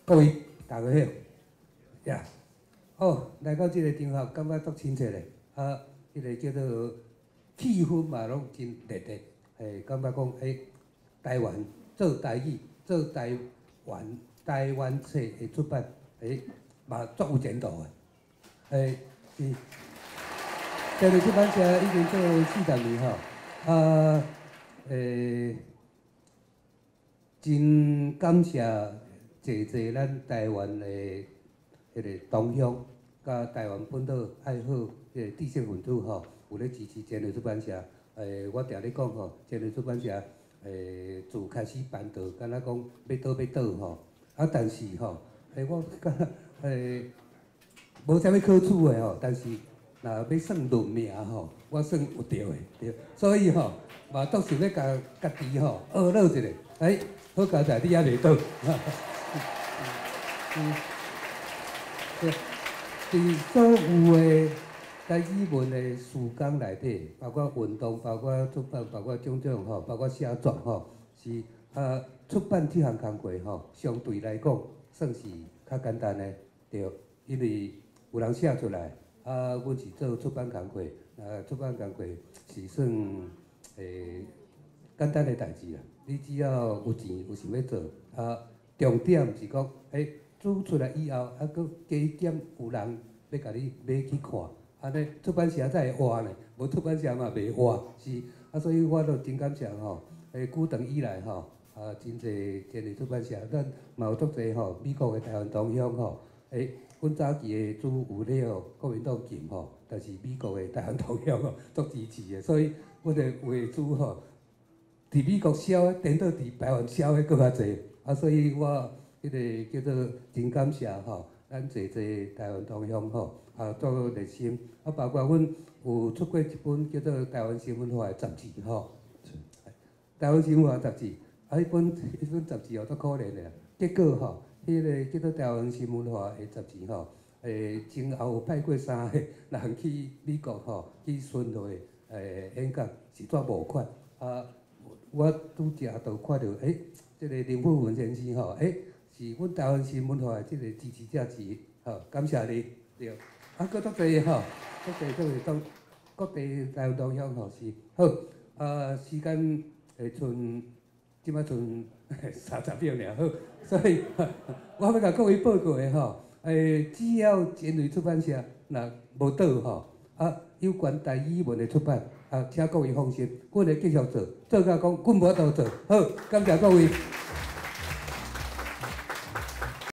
各位大家好，呀，好，來到這个場合，感覺足親切的，啊，彼个叫做氣氛嘛，攏真熱烈，感覺講，台灣做台語、做台灣台灣冊的出版，嘛足有前途的，是。這个出版社已經做40年吼，啊，真感謝濟濟咱台灣的彼个同鄉，佮台灣本島愛好彼个知識分子吼，有咧支持前衛出版社。我定咧講吼，前衛出版社自開始辦道，敢若講欲倒欲倒吼，啊，但是吼，我感覺無啥物可取的吼，但是若欲算論命吼，我算有著的，對，所以吼，嘛足想欲共家己吼呵咾一下，好佳哉你猶袂倒。對，佇所有的台語文的事工內底，包括運動，包括出版，包括種種吼，包括寫作吼，是啊，出版這項工課吼，相對來講算是較簡單的，對，因為有人寫出來，啊，阮是做出版工課，啊，出版工課是算簡單的代誌啦。你只要有錢，有想欲做，啊，重點是講，煮出來以後，啊，閣加減有人欲共你買去看，按呢出版社才會活呢，無出版社嘛袂活，是啊，所以我都真感謝吼，久長以來吼，啊，真濟真濟出版社，咱嘛有足濟吼，美國的台灣同鄉吼，阮早期的主有咧予國民黨禁吼，但是美國的台灣同鄉吼，足支持的，所以阮的畫書吼，佇美國銷的，顛倒佇台灣銷的閣較濟，啊，所以我彼个叫做真感謝吼，咱濟濟台灣同鄉吼，啊，足熱心，啊，包括阮有出過一本叫做《台灣新文化》的雜誌吼，台灣新文化雜誌，啊，彼本雜誌哦，足可憐的，結果吼，彼个叫做《台灣新文化》的雜誌吼，前後有派過三个人去美國吼，去巡迴演講，實在無款，啊，我拄才就看著，這个林富文先生吼，是阮台灣新文化的這个支持者之一，吼，感謝你，對，啊，閣足濟吼，足濟足濟當各地台灣同鄉吼是好，啊，時間會賰這擺賰30秒爾，好，所以我欲共各位報告的吼，只要前衛出版社若無倒吼，啊，有關台語文的出版，啊，請各位放心，阮會繼續做，做甲講阮無法度做，好，感謝各位。